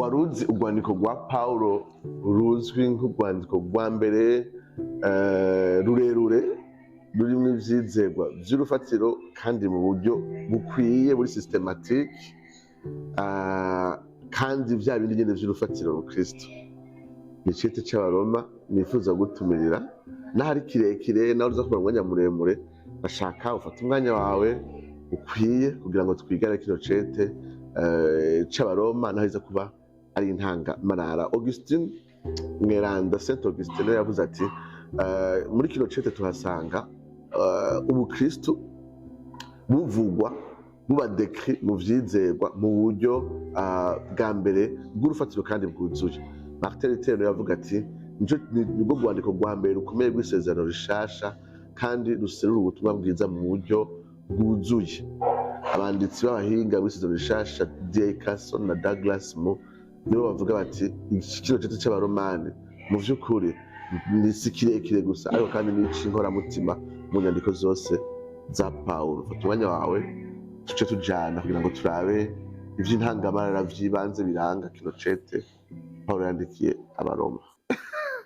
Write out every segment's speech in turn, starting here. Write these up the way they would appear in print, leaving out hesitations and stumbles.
Waruzi urwandiko rwa Paulo ruzwi nk'urwandiko rwa mbere rurerure rurimo ivyizerwa vy'urufatiro kandi mu buryo bukwiye buri systématique, kandi vya bindi nyene vy'urufatiro rukristo? Ni icete c'Abaroma nifuza gutumirira, naho ari kirekire, naho uza kumara umwanya muremure. Bashaka ufate umwanya wawe ukwiye kugira ngo twigane kino cete c'Abaroma, naho iza kuba ari intangamarara. Augustine Mweranda, Saint Augustine, we yavuze ati muri kino cete tuhasanga ubukristu buvugwa, buba décrit mu vyizerwa mu buryo bwa mbere bw'urufatiro kandi bwuzuye. Martin Luther nawe yavuga ati nibwo rwandiko rwa mbere rukomeye rw'isezerano rishasha kandi ruserura ubutumwa bwiza mu buryo bwuzuye. Abanditsi b'abahinga b'isezerano rishasha D.A. Carson na Douglas Moo nibo bavuga bati iki kino cete c'Abaromani mu vy'ukuri ni si kirekire gusa, ariko kandi ni ic'inkoramutima mu nyandiko zose za Pawulo. Fata umwanya wawe, tuce tujana kugira ngo turabe ivy'intangamarara vy'ibanze biranga kino cete Pawulo yandikiye Abaroma.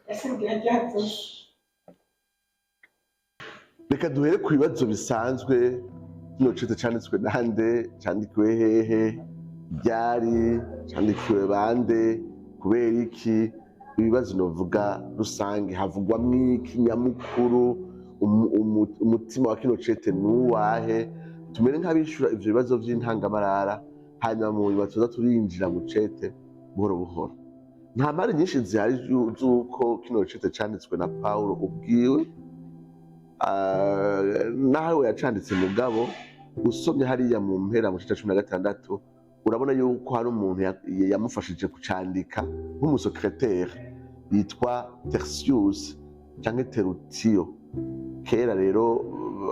Ese mbwira ryazose. Reka duhere ku bibazo bisanzwe. Kino cete canditswe nande? Candikiwe hehe? Ryari? Candikiwe bande? Kubera iki? Ibibazo novuga rusange: havugwamwo iki nyamukuru? Umutima wa kino cete nuwahe? Tumere nk'abishura ivyo bibazo vy'intangamarara, hanyuma mu nyuma tuza turinjira mu cete buhoro buhoro. Nta mpari nyinshi zihari z'uko kino cete canditswe na Pawulo ubwiwe. Nawe yacanditse, mugabo usomye hariya mu mpera mu gice 16, urabona yuko hari umuntu yamufashije kucandika nk'umusekreteri yitwa Tertius canke Terutio. Kera rero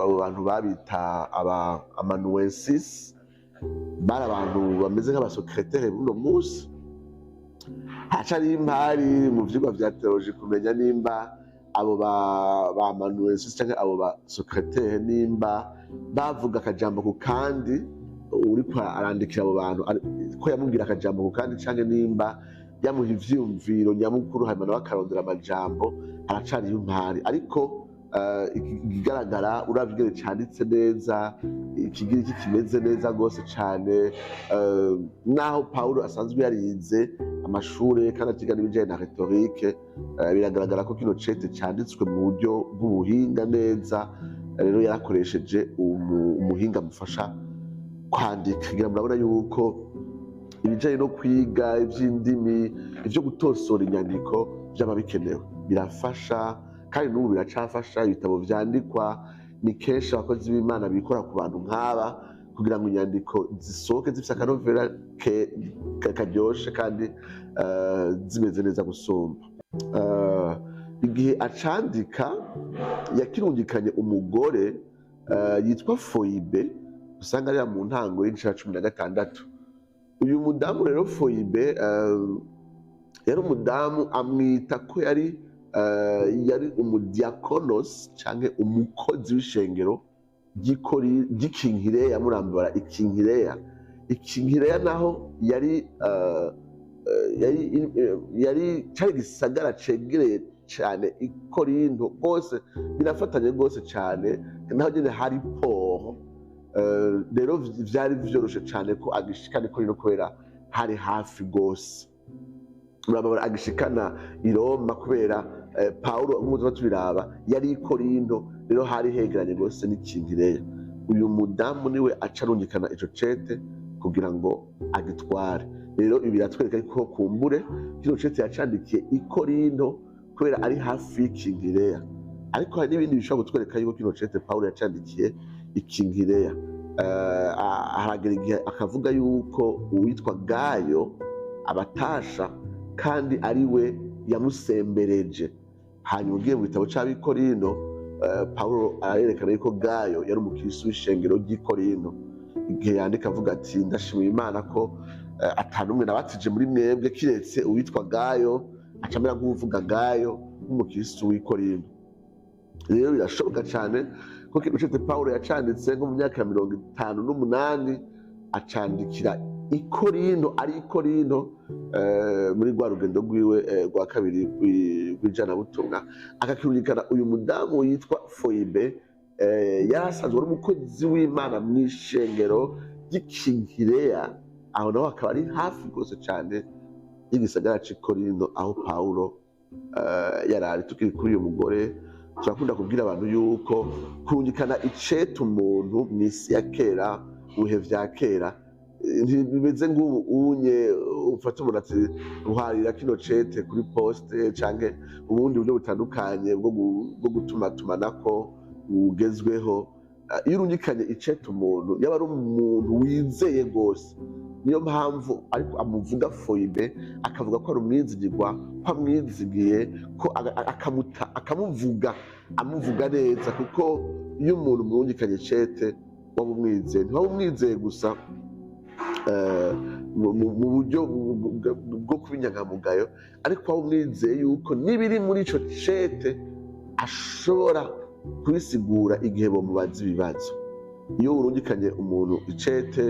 abo bantu babita aba amanuensis, bari abantu bameze nk'abasekreteri buno munsi. Hacari impari mu vyigwa vya théologie kumenya nimba abo ba amanuensis canke abo ba secrétaire nimba bavuga akajambo ku kandi, uriko arandikira abo bantu ko yamubwira akajambo ku kandi, canke nimba yamuha ivyiyumviro nyamukuru hanyuma nawe akarondera amajambo. Haracariyo impari, ariko ikigaragara, uravye ingene canditse neza, ikigiriki kimeze neza rwose cane, naho Pawulo asanzwe yarize amashure kandi atiga n'ibijanye na rhétorique, biragaragara ko kino cete canditswe mu buryo bw'ubuhinga neza. Rero yarakoresheje umuhinga amufasha kwandika. Ngira murabona yuko ibijanye no kwiga ivy'indimi, ivyo gutosora inyandiko vyaba bikenewe, birafasha kandi n'ubu biracafasha. Ibitabo vyandikwa ni kenshi abakozi b'Imana bikora ku bantu nk'aba kugira ngo inyandiko zisohoke zifise akanovera karyoshe kandi zimeze neza gusumba. Igihe acandika yakirungikanye umugore yitwa Foyibe, usanga ariya mu ntango y'igice ca 16. Uyu mudamu rero Foyibe yari umudamu, amwita ko yari umudiakonos canke umukozi w'ishengero ry'Ikinkireya. Murambara Ikinkireya. Ikinkireya naho yari cari igisagara cegereye cane Ikorinto rwose, birafatanye rwose cane, naho nyene hari port. Rero vyari vyoroshe cane ko agishikana Ikorinto kubera hari hafi rwose. Urabona agishikana i Roma kubera Pawulo, nk'uko tuba tubiraba, yari i Korinto, rero hari hegeranye rwose n'Ikinkireya. Uyu mudamu niwe aca arungikana ico cete kugira ngo agitware. Rero ibi biratwereka ko kumbure kino cete yacandikiye i Korinto kubera ari hafi y'Ikinkireya. Ariko hari n'ibindi bishobora kutwereka yuko kino cete Pawulo yacandikiye Ikinkireya. Haragera igihe akavuga yuko uwitwa Gayo abatasha kandi ari we yamusembereje. Hanyuma ugiye mu gitabo c'Abikorino, Pawulo arayerekana yuko Gayo yari umukristo w'ishengero ry'i Korinto, igihe yandika avuga ati: "Ndashimira Imana ko ata n'umwe nabatije muri mwebwe kiretse uwitwa Gayo." Aca amera nk'uwuvuga Gayo nk'umukristo w'i Korinto. Rero birashoboka cyane ko kino cete Pawulo yacanditse nko mu myaka ya 58, acandikira I Korinto, ari i Korinto, muri rwa rugendo rwiwe rwa kabiri rw'ijanabutumwa, akakirungikana uyu mudamu yitwa Foyibe. Yari asanzwe ari umukozi w'Imana mu ishengero ry'i Kinkireya. Aho naho akaba ari hafi rwose cyane y'igisagara c'i Korinto, aho Pawulo yari ari. Tukiri kuri uyu mugore, turakunda kubwira abantu yuko kurungikana icete umuntu mu isi ya kera, mu bihe vya kera, ntibimeze nk'ubu unye ufata umuntu ati: "Ntwarira kino cete kuri poste", canke ubundi buryo butandukanye bwo gutumatumanako bugezweho. Iyo urungikanye icete umuntu, yaba ari umuntu wizeye rwose. Niyo mpamvu ariko amuvuga Foyibe, akavuga ko ari umwizigirwa, ko amwizigiye, ko akamuvuga, amuvuga neza, kuko iyo umuntu murungikanye icete waba umwizeye. Ntiwaba umwizeye gusa mu buryo bwo kuba inyankamugayo, ariko waba umwizeye yuko n'ibiri muri ico cete ashobora kubisigura igihe bamubaza ibibazo. Iyo urungikanye umuntu icete,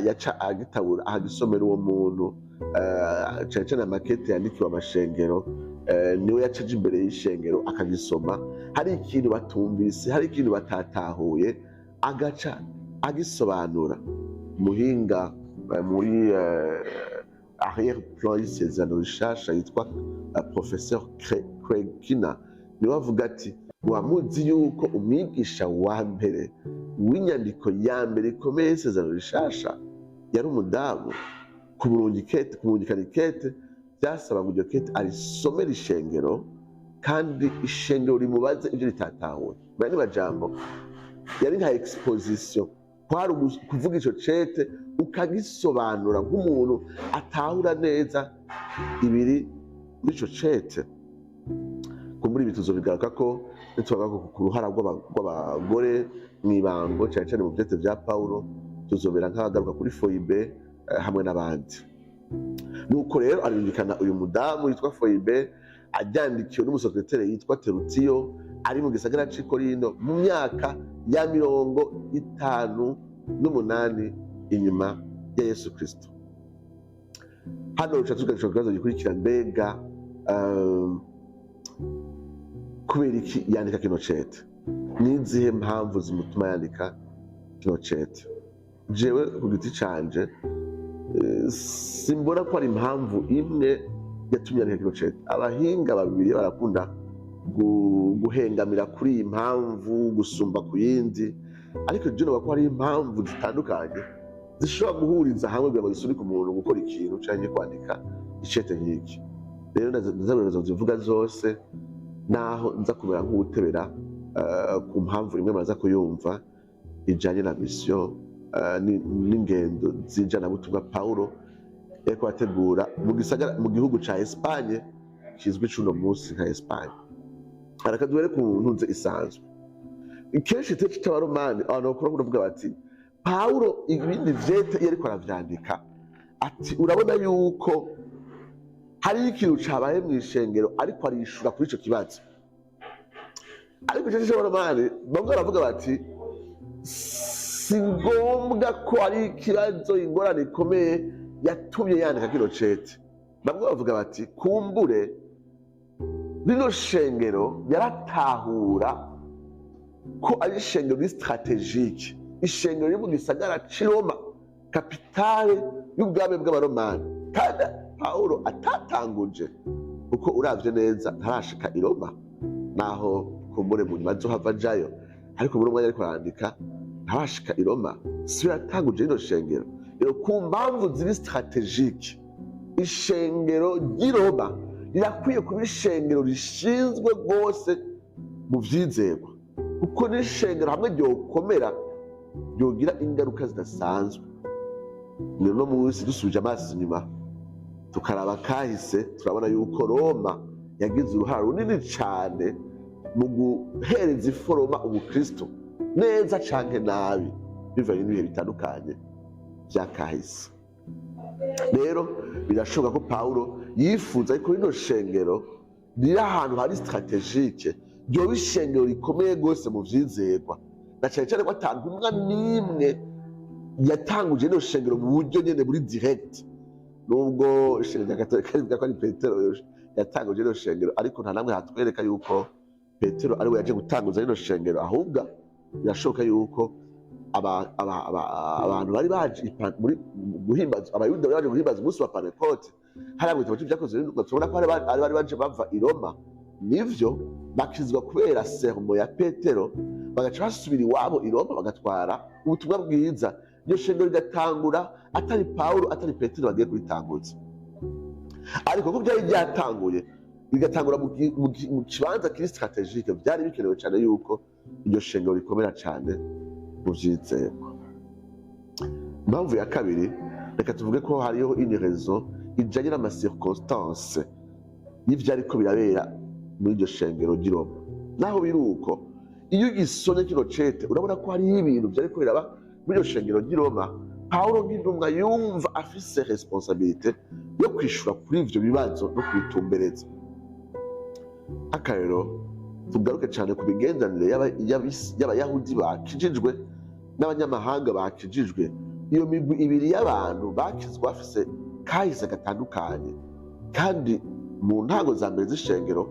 yaca agitabura, akagisomera uwo muntu, cane cane amakete yandikiwe amashengero, niwe yaca aja imbere y'ishengero akagisoma. Hari ikintu batumvise, hari ikintu batatahuye, agaca agisobanura. Muhinga muri arrière plan y'Isezerano Rishasha yitwa Professeur Craig Keener niwe avuga ati: "Wamuzi yuko umwigisha wa mbere w'inyandiko ya mbere ikomeye y'Isezerano Rishasha yari umudamu?" Kumurungikana ikete byasaba ngo iryo kete arisomere ishengero, kandi ishengero rimubaze ibyo ritatahuye. Mu yandi majambo, yari nka exposition, kwari kuvuga ico cete ukagisobanura nk'umuntu atahura neza ibiri muri ico cete. Kumbura ibi tuzobigaruka ko nitugaruka ku ruhara rw'abagore mw'ibango, cyane cyane mu vyete vya Paulo. Tuzobera nk'abagaruka kuri Foyibe hamwe n'abandi. Nuko rero arungikana uyu mudamu yitwa Foyibe, ajyandikiwe n'umusekreteri yitwa Terutiyo, ari mu gisagara c'i Korinto mu myaka ya 58 inyuma ya Yesu Kristo. Hano ruca tuganisha ku kibazo gikurikira: mbega kubera iki yandika kino cete? N'izihe mpamvu zimutuma yandika kino cete? Jewe ku giti canje, simbona ko ari impamvu imwe yatumye yandika kino cete. Abahinga babiri barakunda guhengamira kuri iyi mpamvu gusumba ku yindi, ariko je novuga ko hari impamvu zitandukanye zishobora guhuriza hamwe kugira ngo zisunike umuntu gukora ikintu canke kwandika icete nk'iki. Rero ndaza zivuga zose, naho nza kumera nk'uwutebera ku mpamvu imwe muraza kuyumva ijanye na mission n'ingendo z'ijanabutumwa Paulo yariko ategura mu gisagara, mu gihugu ca Espagne kizwi cuno munsi nka Espagne. Reka duhere ku ntunze isanzwe. Kenshi itece c'Abaromani, abantu bakora kuvuga bati: "Paulo ibindi vyete iyo ariko aravyandika, ati urabona yuko hariho ikintu cabaye mw'ishengero, ariko arishura kuri ico kibazo." Ariko ico c'Abaromani, bamwe baravuga bati: "Si ngombwa ko ari ikibazo, ingorane ikomeye yatumye yandika kino cete." Bamwe bavuga bati: "Kumbure rino shengero yaratahura ko ari ishengero riri stratégique, ishengero riri mu gisagara c'i Roma, capitale y'ubwami bw'Abaromani, kandi Pawulo atatanguje, kuko uravye neza ntarashika i Roma, naho kumbure mu nyuma azohava ajayo, ariko muri umwanya ariko arandika ntarashika i Roma, siwe yatanguje rino shengero. Rero ku mpamvu ziri stratégique, ishengero ry'i Roma rirakwiye kuba ishengero rishinzwe rwose mu vyizerwa, kuko n'ishengero hamwe ryokomera ryogira ingaruka zidasanzwe." Ni uno munsi dusubije amaso inyuma tukaraba kahise, turabona yuko Roma yagize uruhara runini cane mu guhereza iforoma ubukristo, neza canke nabi, bivanye n'ibihe bitandukanye vya kahise. Rero birashoboka ko Pawulo yifuza ariko rino shengero riri ahantu hari stratégique ryoba ishengero rikomeye rwose mu vyizerwa, na cane cane ko ata ntumwa n'imwe Yatanguje rino shengero mu buryo nyene muri direct, nubwo ishengero rya Gatolika rivuga ko ari Petero yatanguje rino shengero, ariko nta namwe hatwereka yuko Petero ari we yaje gutanguza rino shengero. Ahubwo birashoboka yuko abantu bari baje muri guhimbaza, Abayuda bari baje guhimbaza umunsi wa Pantekote hariya mu gitabo c'Ivyakozwe n'Intumwa, tubona ko hari bari baje bava i Roma, nivyo, bakizwa kubera sermon ya Petero, bagaca basubira iwabo i Roma, bagatwara ubutumwa bwiza. Iryo shengero rigatangura atari Pawulo, atari Petero bagiye kuritanguza, ariko ko byari byatanguye, bigatangura mu kibanza kiri stratégique, byari bikenewe cyane yuko iryo shengero rikomera cyane mu vyizerwa. Impamvu ya kabiri, reka tuvuge ko hariho une raison ijanye n'ama circonstances y'ivyariko birabera muri iryo shengero ry'i Roma. Naho biri uko, iyo ugisomye kino cete, urabona ko hariho ibintu vyariko biraba muri iryo shengero ry'i Roma. Pawulo nk'intumwa yumva afise responsabilité yo kwishura kuri ivyo bibazo no kubitumbereza. Akarero, tugaruke cyane ku migenderanire y'Abayahudi bakijijwe n'abanyamahanga bakijijwe. Iyo migwi ibiri y'abantu bakizwa bafise kahise gatandukanye, kandi mu ntango za mbere z'ishengero,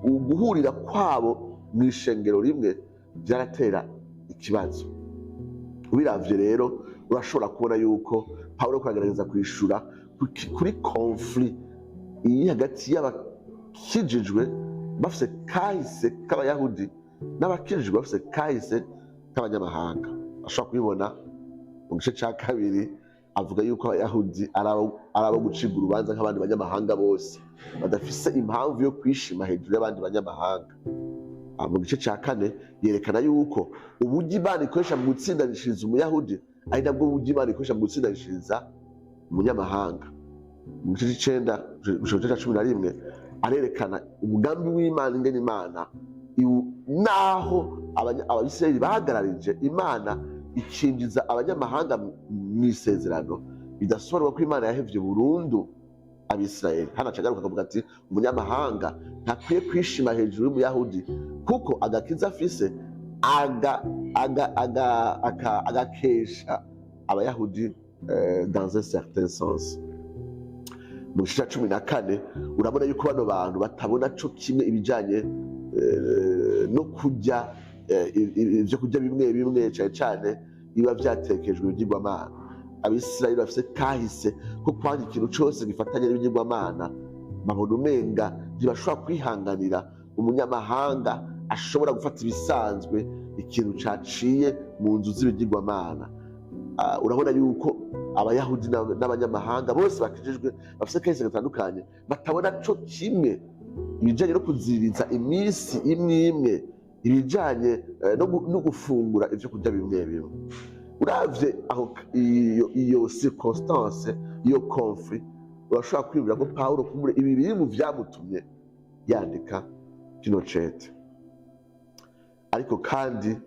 uguhurira kwabo mu ishengero rimwe byaratera ikibazo. Ubiravye rero, urashobora kubona yuko Pawulo ariko aragerageza kwishura kuri conflit iri hagati y'abakijijwe bafise kahise k'Abayahudi n'abakijijwe bafise kahise k'abanyamahanga. Ashobora kubibona mu gice ca kabiri, avuga yuko Abayahudi ari abo gucibwa urubanza nk'abandi banyamahanga bose, badafise impamvu yo kwishima hejuru y'abandi banyamahanga. Mu gice ca kane yerekana yuko uburyo Imana ikoresha mu gutsindanishiriza Umuyahudi ari nabwo buryo Imana ikoresha mu gutsindanishiriza umunyamahanga. Mu gice c'icenda gushika mu gice ca 11 arerekana umugambi w'Imana, ingene Imana naho Abisirayeli bahagararije Imana, ikinjiza abanyamahanga mu isezerano, bidasobanurwa ko Imana yahevye burundu Abisirayeli. Hano acagaruka akavuga ati: umunyamahanga ntakwiye kwishima hejuru y'Umuyahudi, kuko agakiza afise agakesha Abayahudi dans un certain sens. Mu gice cya 14 urabona yuko bano bantu batabona co kimwe ibijanye no kurya ibyo kurya bimwe bimwe, cyane cyane biba byatekejwe ibigirwamana. Abisirayeli bafise kahise ko kwanga ikintu cose gifatanye n'ibigirwamana, babona umenga ntibashobora kwihanganira umunyamahanga ashobora gufata ibisanzwe ikintu caciye mu nzu z'ibigirwamana. Urabona yuko Abayahudi n'abanyamahanga bose bakijijwe bafise kahise gatandukanye, batabona co kimwe ibijanye no kuziririza iminsi imwe imwe, ibijanye no gufungura ivyo kurya bimwe bimwe. Uravye aho iyo circonstance, iyo conflit, urashobora kwibwira ko Pawulo kumure ibi biri mu vyamutumye yandika kino cete. Ariko kandi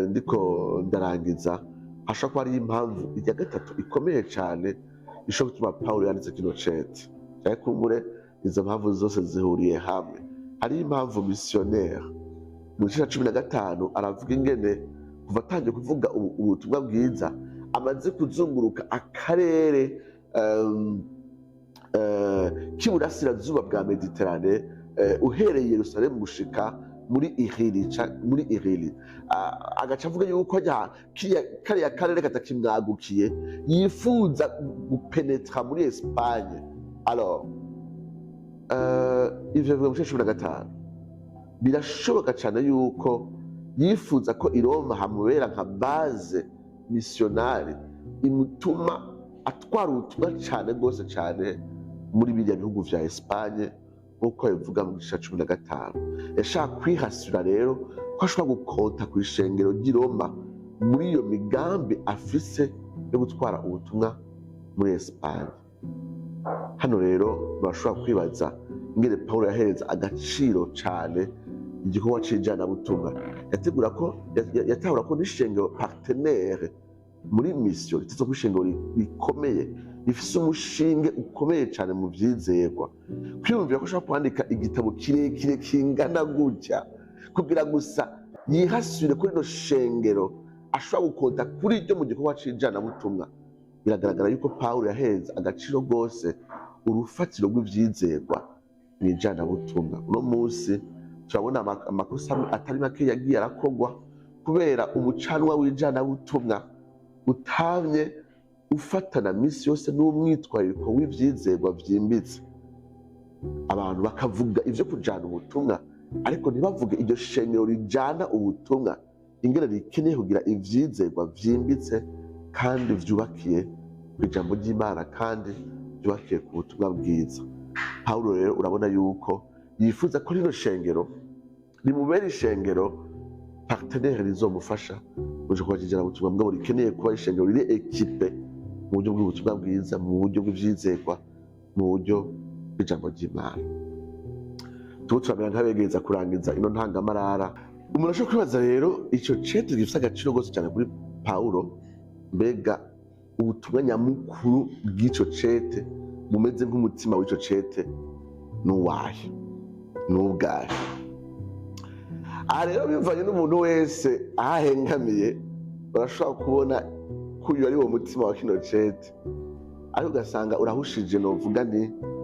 ndiko ndarangiza, hashobora kuba hariyo impamvu iya gatatu ikomeye cyane ishobora gutuma Pawulo yanditse kino cete, cyangwa kumbure izo mpamvu zose zihuriye hamwe. Hariyo impamvu missionnaire. Mu gice cya 15 aravuga ingene kuva atangiye kuvuga ubutumwa bwiza amaze kuzunguruka akarere k'iburasirazuba bwa Mediterane, uhereye Yerusalemu gushika muri Irili, muri Irili. Agaca avuga yuko kariya karere katakimwagukiye, yifuza gupenetra muri Espagne. Alors ivyo bivuga mu gice 15. Birashoboka cyane yuko yifuza ko i Roma hamubera nka base missionnaire imutuma atwara ubutumwa cyane rwose cyane muri biriya bihugu vya Espagne, nk'uko bivuga mu gice ca 15. Yashaka kwihasira rero ko ashobora gukonta ku ishengero ry'i Roma muri iyo migambi afise yo gutwara ubutumwa muri Espagne. Hano rero bashobora kwibaza ingene Pawulo yahereza agaciro cyane igikorwa c'ijanabutumwa. Yategura ko yatahura ko n'ishengero partenaire muri mission ritetse ko ishengero rikomeye, rifise umushinge ukomeye cyane mu vyizerwa. Kwiyumvira ko ashobora kwandika igitabo kirekire kingana gutya kugira gusa yihasire kuri rino shengero. ashobora gukonta kuri ryo mu gikorwa c'ijanabutumwa. Biragaragara yuko Pawulo yaheza agaciro rwose urufatiro rw'ivyizerwa mu ijanabutumwa. Uno munsi turabona amakosa atari make yagiye arakorwa kubera umucanwa w'ijanabutumwa utamye ufatana misi yose n'umwitwariko w'ivyizerwa vyimbitse. Abantu bakavuga ivyo kujana ubutumwa, ariko ntibavuge iryo shengero rijana ubutumwa ingene rikeneye kugira ivyizerwa vyimbitse kandi vyubakiye ku ijambo ry'Imana, kandi vyubakiye ku butumwa bwiza. Pawulo rero urabona yuko yifuza ko rino shengero rimubera ishengero partenaire rizomufasha mu gikorwa cy'ijanabutumwa, mugabo rikeneye kuba ishengero riri équipé mu buryo bw'ubutumwa bwiza, mu buryo bw'ivyizerwa, mu buryo bw'ijambo ry'Imana. Tuba turamera nk'abegereza kurangiza ino ntangamarara. Umuntu ashobora kwibaza rero, ico cete gifise agaciro rwose cyane kuri Pawulo, mbega ubutumwa nyamukuru bw'ico cete bumeze nk'umutima w'ico cete n'uwahe, n'ubwahe? Aha rero, bivanye n'umuntu wese aho ahengamiye, urashobora kubona ko uyu ari wo mutima wa kino cete, ariko ugasanga urahushije. Novuga ni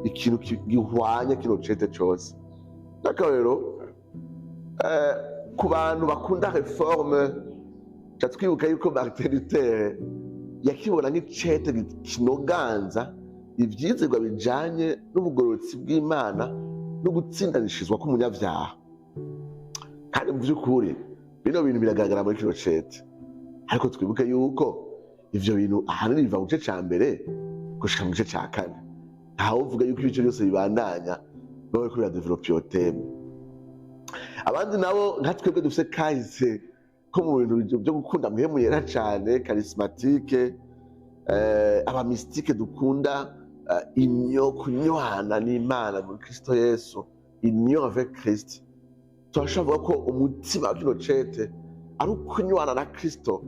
ikintu gihwanye kino cete cose. N'akarorero, ku bantu bakunda Réforme, ca twibuka yuko Martin Luther yakibona nk'icete kinoganza ivyizerwa bijanye n'ubugororotsi bw'Imana no gutsindanishirizwa k'umunyavyaha. Kandi mu vy'ukuri bino bintu biragaragara muri kino cete, ariko twibuke yuko ivyo bintu ahanini biva mu gice ca mbere gushika mu gice ca kane. Ntawuvuga yuko ibice byose bibandanya baba bariko biradevelopa iyo thème. Abandi nabo nka twebwe dufise kahise ko mu bintu byo gukunda Mpwemu Yera cane, charismatique, aba mystiques, dukunda inyo kunywana n'Imana muri Kristo Yesu, union avec Christ, turashobora kuvuga ko umutima wa kino cete ari ukunywana na Kristo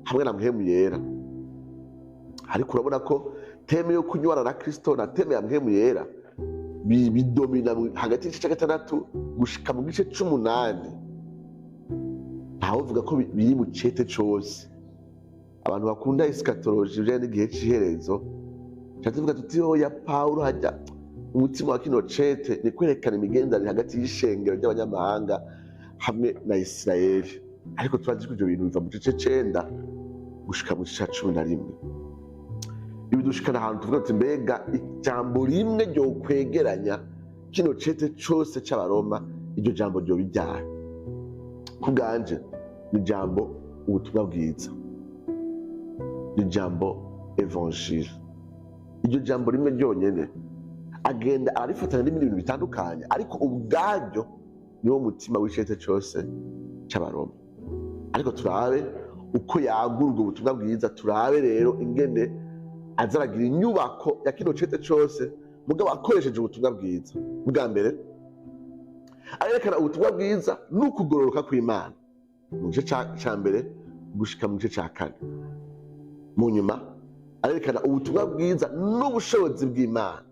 hamwe na Mpwemu Yera. Ariko urabona ko thème yo kunywana na Kristo na thème ya Mpwemu Yera bidomina hagati y'igice cya gatandatu gushika mu gice c'umunani. Ntawuvuga ko biri mu cete cose. Abantu bakunda eschatologie, bijanye n'igihe c'iherezo, tuca tuvuga tuti: "Oya, Pawulo hajya umutima wa kino cete ni kwerekana imigenderanire hagati y'ishengero ry'abanyamahanga hamwe na Isirayeli." Ariko turazi ko ivyo bintu biva mu gice cenda gushika mu gice ca 11. Ibi dushikana ahantu tuvuga tuti: "Mbega ijambo rimwe ryokwegeranya kino cete cose c'Abaroma, iryo jambo ryoba iryahe?" Ku bwanje ni ijambo ubutumwa bwiza, ni ijambo évangile. Iryo jambo rimwe ryonyene agenda ararifatanya n'ibindi bintu bitandukanye, ariko ubwaryo niwo mutima w'icete cose c'Abaroma. Ariko turabe uko yagura ubwo butumwa bwiza, turabe rero ingene azaragira inyubako ya kino cete cose mugabo akoresheje ubutumwa bwiza. Bwa mbere, arerekana ubutumwa bwiza n'ukugororoka kw'Imana mu gice ca mbere gushika mu gice ca kane. Mu nyuma arerekana ubutumwa bwiza n'ubushobozi bw'Imana,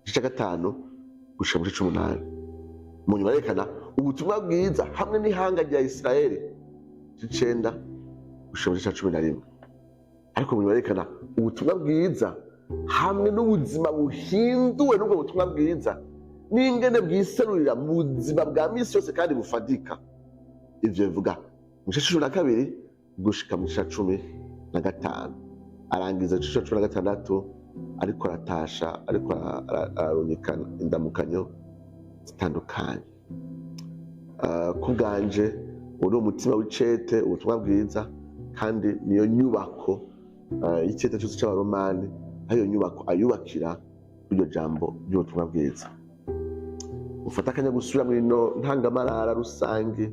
igice ca gatanu gushika mu gice c'umunani. Mu nyuma arerekana ubutumwa bwiza hamwe n'ihanga rya Isirayeli, igice c'icenda gushika mu gice ca 11. Ariko mu nyuma arerekana ubutumwa bwiza hamwe n'ubuzima buhinduwe n'ubwo butumwa bwiza, n'ingene bwiserurira mu buzima bwa misi yose kandi bufatika. Ivyo bivuga mu gice 12 gushika mu gice ca 15. Arangiza igice ca 16 ariko aratasha, ariko ararungika indamukanyo zitandukanye. Ku bwanje uwo ni umutima w'icete, ubutumwa bwiza, kandi niyo nyubako y'icete cyose c'Abaromani, aho iyo nyubako ayubakira iryo jambo ry'ubutumwa bwiza. Ufata akanya gusubira muri ino ntangamarara rusange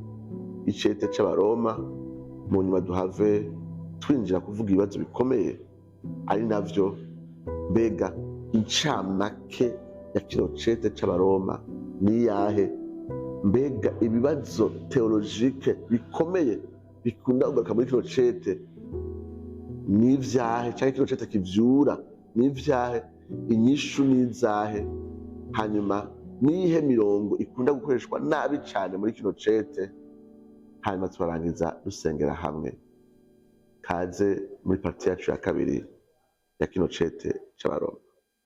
y'icete c'Abaroma, mu nyuma duhave twinjira kuvuga ibibazo bikomeye, ari navyo: mbega incamake ya kino cete c'Abaroma niyahe? Mbega ibibazo théologiques bikomeye bikunda kugaruka muri kino cete n'ivyahe, canke kino cete kivyura n'ivyahe, inyishu n'izahe? Hanyuma niyihe mirongo ikunda gukoreshwa nabi cane muri kino cete? Hanyuma turarangiza dusengera hamwe. Kaze muri partie yacu ya kabiri ya kino cete c'Abaroma.